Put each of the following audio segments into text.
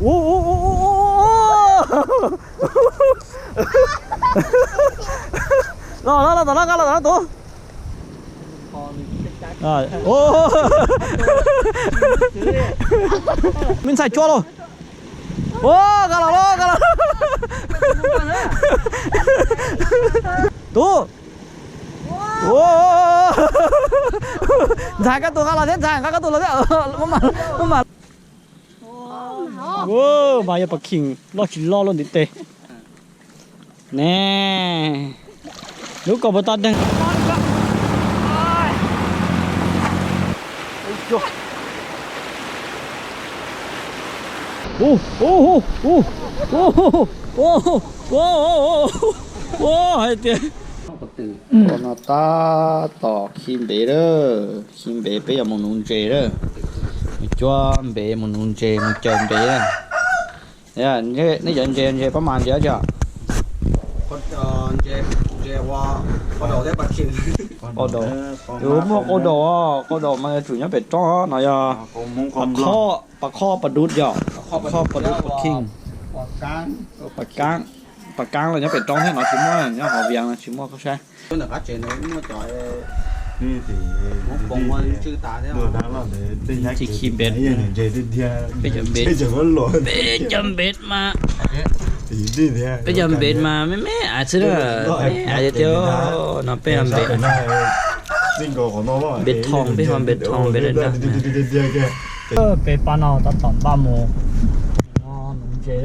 Ua, ua, ua, ua, ua. Los, los, los tom no, los tom no tus. Ua. Me ntxhais tsuab lauj. Ua, nqa los, nqa los. Tus. Ua. Ntxhais, koj tus nqa los thiab, ntxhais, nqa koj tus los thiab. Muab mas, muab mas. Ua, mas yog pas kheem loj tsis loj luaj ntiv tes. Ne, lub kaus puas tau deeg. Ua, ua, ua, ua, ua, hais tias no tab tom khi npev lawm, khi npev peb yuav mus nuv ntses lawm. Mus cuab npev, mus nuv ntses, mus caws npev lawm. Nej cov ntses, ntses pab mas ntses dab tsi? Qau daus, muaj qau daus, qau daus mas yuav tsum nyob pem roob no yog pas khob, pas dub yog, pas khob, pas dub, pas kheem, pas kaab los nyob pem roob thiab, no tsis muaj, nyob hauv vias no tsis muaj, koj saib. Tsis khi npev, peb cov npev, peb cov npev mas, peb cov npev mas me me xwb na, me me tiag tiag no peb cov npev. Npev thoo, peb ho npev thoo, npev daim ntag. Peb pab no tab tom npaj mus nuv ntses,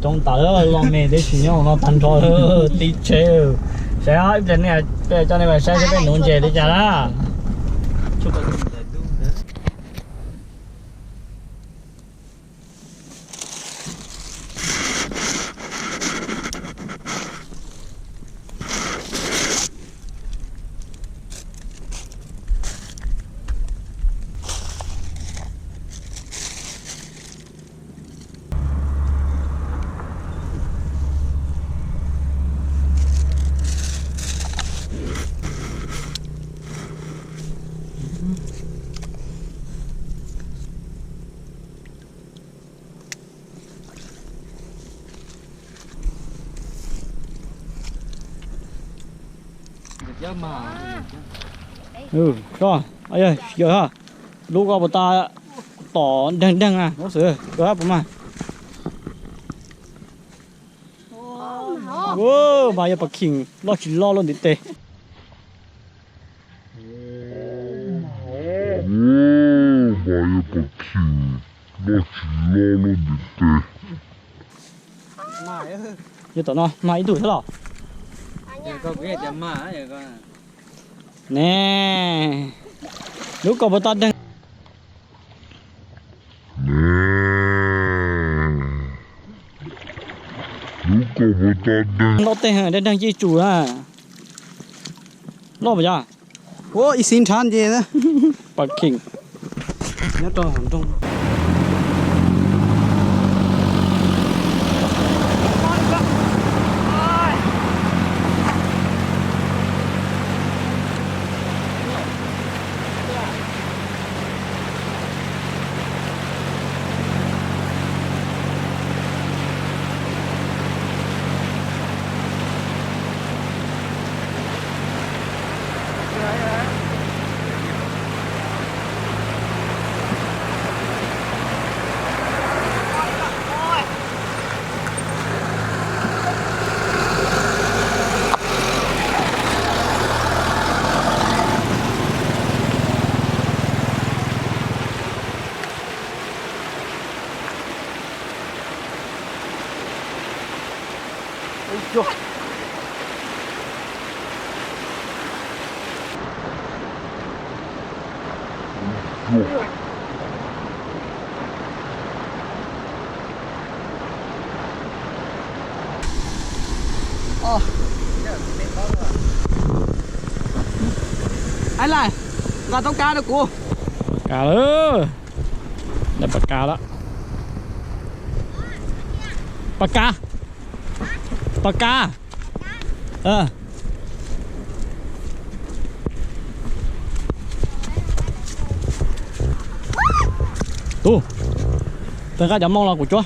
coob tas lawm, los me tib si nyob hauv no tag nrho lawm, tib tsheb. Saib ib pliag nej, peb coj nej saib seb peb nuv ntses li cas na. Koj, yog lub koj puas tau tom deeg deeg na, lub xwb koj puas mag. Mas yog pas kheem loj tsis loj luaj ntiv tes. Mas yog pas kheem loj tsis loj luaj ntiv tes. Yog tom no mag ib tug thiab los? Ne, lub koj puas tau deeg. Lub koj puas tau deeg. Loj tej heev, deeg ci tsum na. Loj puas yog? Ua ib xib nrhab nce. Pas kheem nyob rau hauv nroog. Aib Lais, nqa tau kab rau kuv. Pas kab lawm. Pas kab lawm. Pas kab. Pas kab. Tus, peb nqa cov moo los kuv cuab.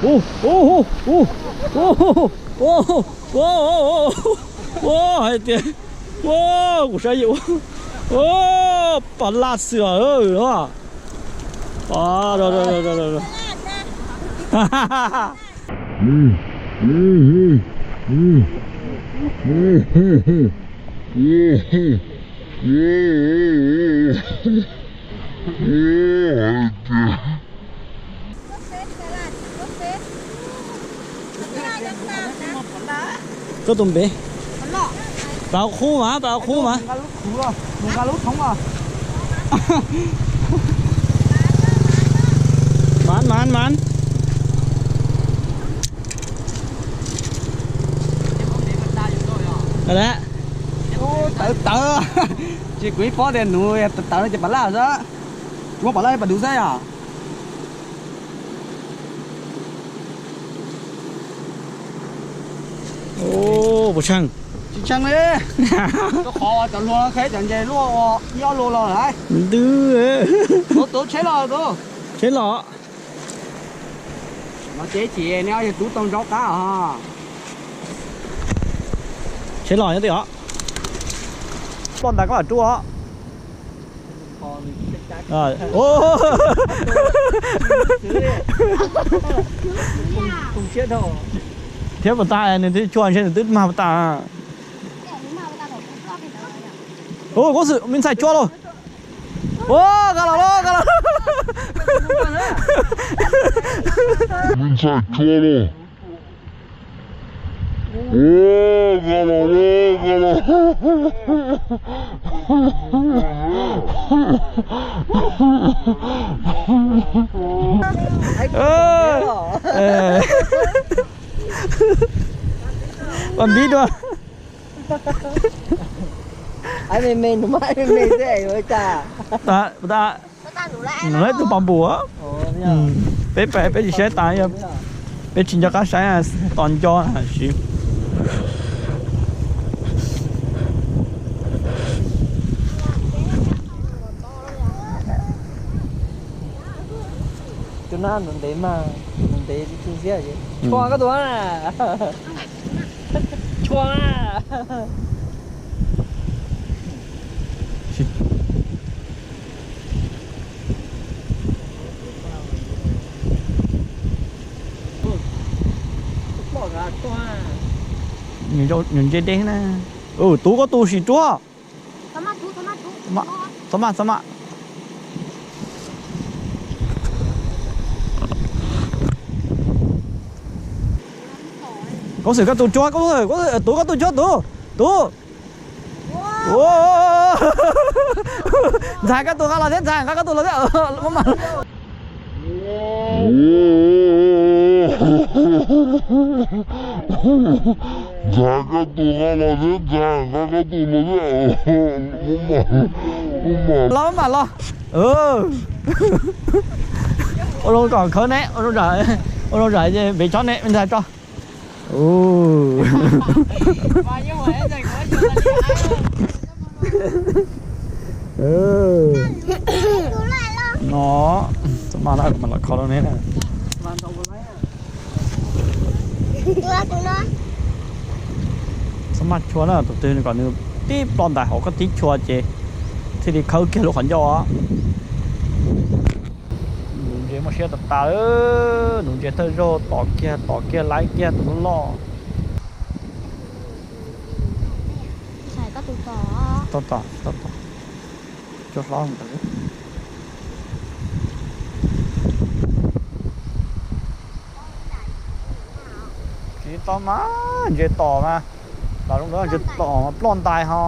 Ua, ua, ua, ua, ua, ua, hais tias, ua, kuv saib yus, ua, pom laj xwb os. Koj tus npe? Pas qhub mas, pas qhub mas. Mas, mas, mas. Tawv tawv. Ces kuv ib pob tias nuv tawv tawv no ces pas laj xwb. Tsis muaj pas laj, pas duv xwb yom. Puas tsheej? Tsis tsheej li. Rau qhov cov hluas qheb cov ntses luaj ua ib ob lus los lawm. Ntws. Tus, tus tsheb los tus. Tsheb los. No ces chim nej yog tub tau ntsaub qab os. Tsheb los nyob twg os? Ploj ntais koj mam rub os. Thiab puas tas nws twb tshua ntshe nws twb mag puas tas. Ua, koj xwb me ntxhais tshua lauj. Ua, nqa los lauj, nqa los. Me ntxhais tshua lauj. Ua npib dua. Ai me me no mas ai me me xwb ua cas. Nws lawv tus pom npum. Peb peb tsis saib tas, peb tsis nco qab saib, tos nco siv. Tus no ntev ntev mas, ntev ntev tsis tu siab. Tshua koj tus na. Tshua. Nws ntse deb na. Tus koj tus sim ruab. Txhob maj, txhob maj. Koob Xwm koj tus cuab, Koob Xwm, Koob Xwm, tus koj tus cuab, tus, tus. Ntxhais koj tus nqa los thiab, ntxhais nqa koj tus los thiab. Ntxhais koj tus nqa los thiab, ntxhais nqa koj tus los thiab. Los mam los. Ua zoo kom khawv ne, ua zoo zam pem tsob ne, me ntxhais tso. No, txhob maj na, mam los kho rau neb na. Txhob maj chua na, tus twg kom nws tib ploj ntais hauv koj tib chua ces thiaj li khawb kiag lub qhov ncauj os. Nuv ntses muaj siab tas tas, nuv ntses thawj zaug tom kiag tom kiag laib kiag tus loj loj. Tom tom, cua hlob ntawd. Tsis tau mas, ntses tom mas, los zoo nkauj ntses tom mas ploj ntais ho,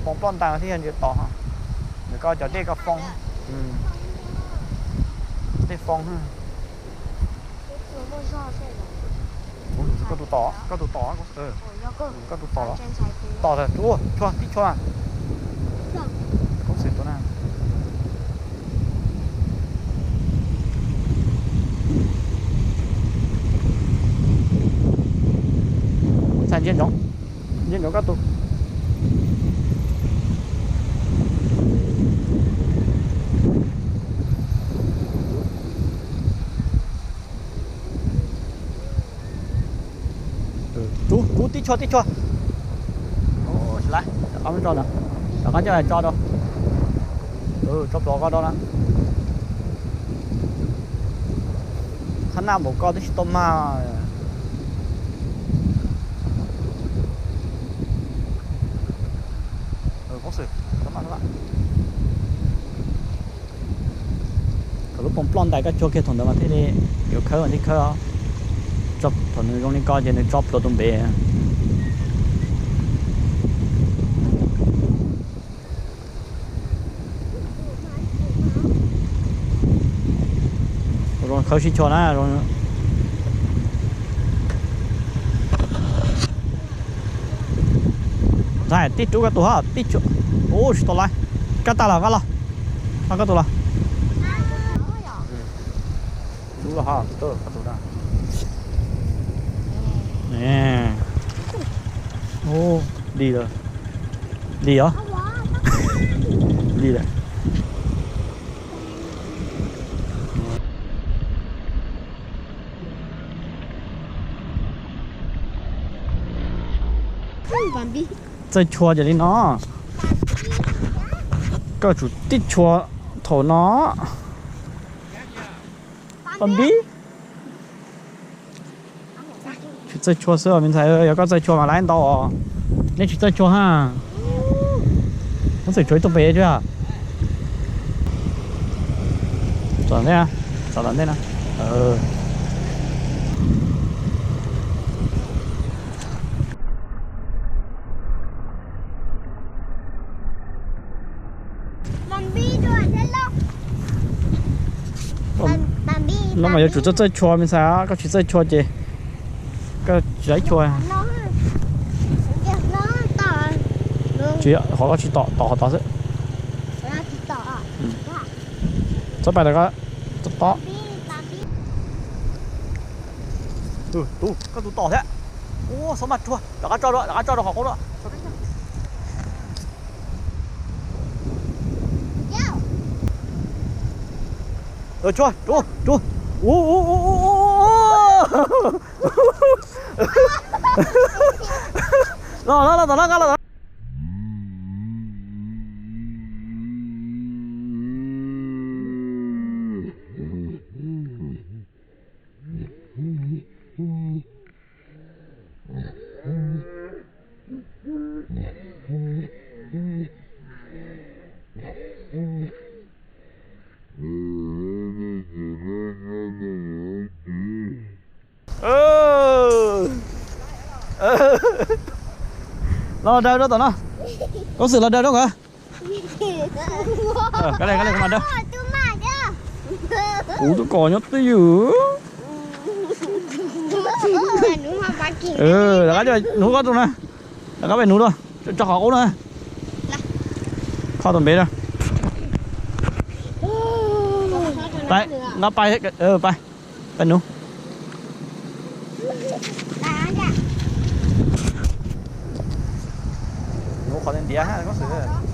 pom ploj ntais mas thiaj yog ntses tom ho. Nws koj cov dej koj foob, dej foob. Koj tus tom, koj tus tom, koj tus tom los? Tom, tsuag, tib tshua. Koob Xwm tus na. Ntxhais ntsia ntsoov, ntsia ntsoov koj tus. Rub, rub tib tshua tib tshua. Tsis laib, rov qab muab tso ntawd. Rov qab coj tso rau. Tso plhuav ko rau na. Qhab naj npaum ko twb tsis tau mag. Kom lub poom ploj ntais koj tsuag kiag thaum ntawd mas thiaj li yuav khawb mas thiaj khawb os. Thaum nws zoo li ko ces nws tso plhuav tus npev. Zoo khawb sib tshua na. Ntxhais, tib rub koj tus hab, tib tshua. Ub, tsis tau laib. Koj tag los koj los. Koj tus los. Ub, li lawm. Li os. Li lawm. Txawj tshua ces li no. Koj tsum tib tshua thaum no. Paj Npib. Tsis txawj tshua xwb os me ntxhais, yog koj txawj tshua mas laib ntau os. Neb tsis txawj tshua ha. Muab txawm tshuav ib tug pem tso. Tom ntej, tom tom ntej no. No mas yuav tsum txawj txawj tshua me ntxhais, koj tsis txawj tshua ces koj tsis laib tshua. Tsis, qhov koj tsis tom, tom qhov tod xwb. Txhob pais, txhob tom. Tus, koj tus tom thiab. Ua, xob maj tsuag, rov qab tso, rov qab tso rau qhov qub no. Tsuag, rub, rub. Los, los, los tom no, los tom no. Los daws rau tom no. Koob Xwm los daws rau nkawd. Koj li, koj li, kuv mam daws. Kuv tus kom nyob twj ywm. Rov qab coj nuv koj tus na. Rov qab pem nuv dua, tso qhov qub na. Kho tus npev rau. Pais, nqa pais, pais, pais nuv. Nuv qhov ntiav ntiav, Koob Xwm.